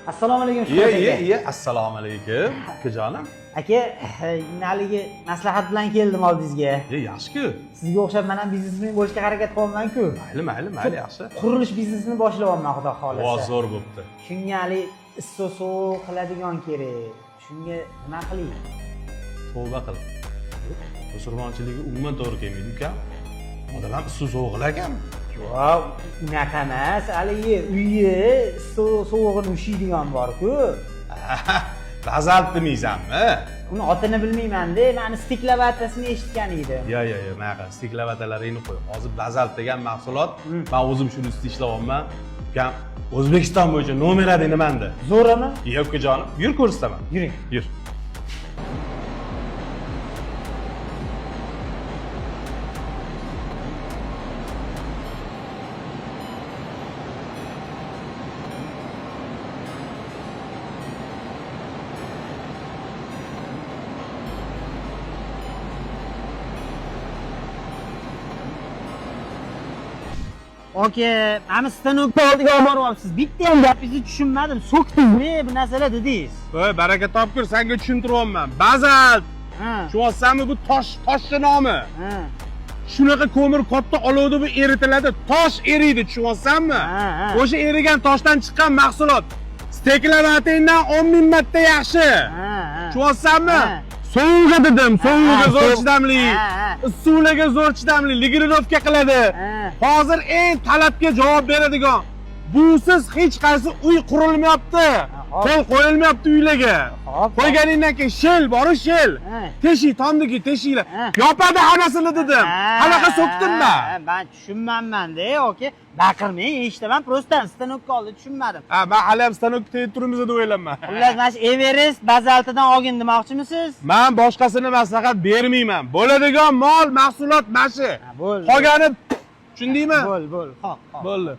Assalomu alaykum, Iye, Shuhrat iye, aka. Iye, assalomu alaykum, ukajonim. Aka, haligi maslahat bilan keldim oldingizga. Ye, yaxshi-ku. Sizga o'xshab men ham biznesmen bo'lishga harakat qilyapman-ku. Mayli, mayli, mayli, yaxshi. Qurilish biznesini boshlayapman, xudo Vo, xohlasa. Zo'r bo'pti. Shunga haligi issiq sovuq qiladigan kerak. Shunga nima qilay? Tavba qil. Musulmonchiligi umuman to'g'ri kelmaydi, ukam. Odam ham issiq sovuq qilar ekanmi? Yo'q, unaqa emas. Haligi uyi issiq sovug'ini ushiydigan bor-ku. Bazalt demaysanmi? Uni otini bilmayman-da, mani steklovatasini eshitgan edim. Yo, yo, yo, maqa, steklovatalaringni qo'y. Hozir bazalt degan mahsulot, men o'zim shuni ustida ishlayapman. Ukam, O'zbekiston bo'yicha nomer один nimanda. Zo'rimi? Iye, ukajonim, yur ko'rsataman. Yuring. Yur. Aka, mana stanokni oldiga olib boryapsiz. Bitta ham gapingizni tushunmadim. So'kdingmi bu narsalar dedingiz? Voy, baraka topkur, senga tushuntiryapman. Bazalt. Ha. Tushunyapsanmi, bu tosh, toshni nomi. Ha. Shunaqa ko'mir katta olovda bu eritiladi, tosh eriydi, tushunyapsanmi? Ha, ha. O'sha erigan toshdan chiqqan mahsulot steklovatingdan 10 ming marta yaxshi. Ha, ha. Tushunyapsanmi? Ha. Sovug'iga dedim, sovug'iga Ha, zo'r sovuq. chidamli, Ha, ha. issiqlarga zo'r chidamli, ligrirovka qiladi. Ha. Hozir eng talabga javob beradigan. Busiz hech qaysi uy qurilmayapti. Hop. Qo'l qo'yilmayapti uylarga. Hop. Qo'yganingdan keyin shel boru shel. Ha. Teshik, tomdiki teshiklar. Ha. Yopadi hammasini dedim. Qanaqa so'kdim Ha, man? Men tushunmanman-da, aka. Baqirmang, eshitaman. Просто stanokka oldi, tushunmadim. Ha, men hali ham stanok tegib turibmiz deb o'ylayman. Xullas, mana shu Everest bazaltidan olgin demoqchimisiz? Men boshqasini maslahat bermayman. Bo'ladigan mol, mahsulot mana shu. Ha, bo'ldi. Qolgani tushundingmi? Bo'l, bo'l. Xo'p, xo'p. Bo'ldi.